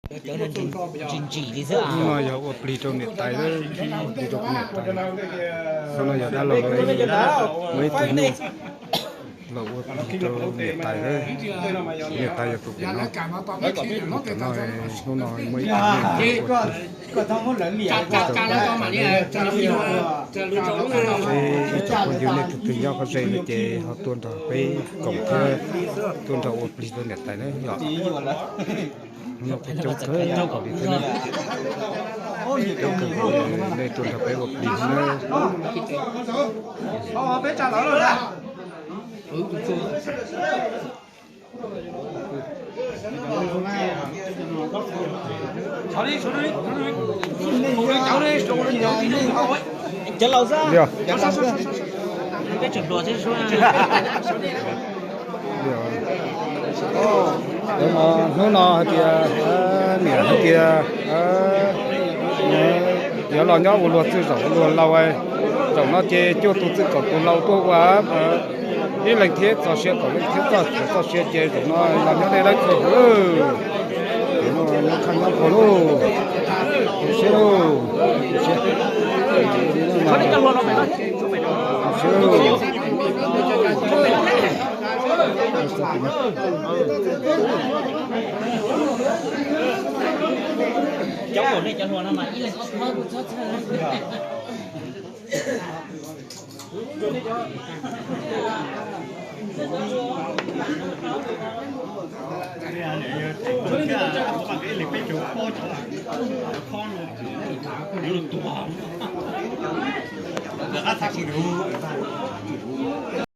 Hnub no yog ua plig rau niam tais, ua plig rau kuv niam tais. Hnub no yog dab laug, muaj ib tug nyuj los ua plig rau niam tais, niam tais yog tus pem no. Tam no hnub no muaj ib tug nyuj, ib tsoom phooj ywg nej tus twg nyob qhov ze no ces ho tuaj nrog peb koom thiab tuaj nrog ua plig rau niam tais na yom. Hnub no kuj coob kawg nkaus li thiab na. Coob kawg nkaus li, nej tuaj nrog peb ua plig na. Hnub no hais tias niam hais tias yuav los nyob ua luag txwj zaum ua luag laus, zaum no ces cuaj tus txwj kaum tus laus tuaj ua ib leeg thiab txoj sia, kaum leej thiab txoj sia ces zaum no los nyob deb lawm txhua tus. Nyob khaj nyob kho lauj, siab lauj, siab lauj.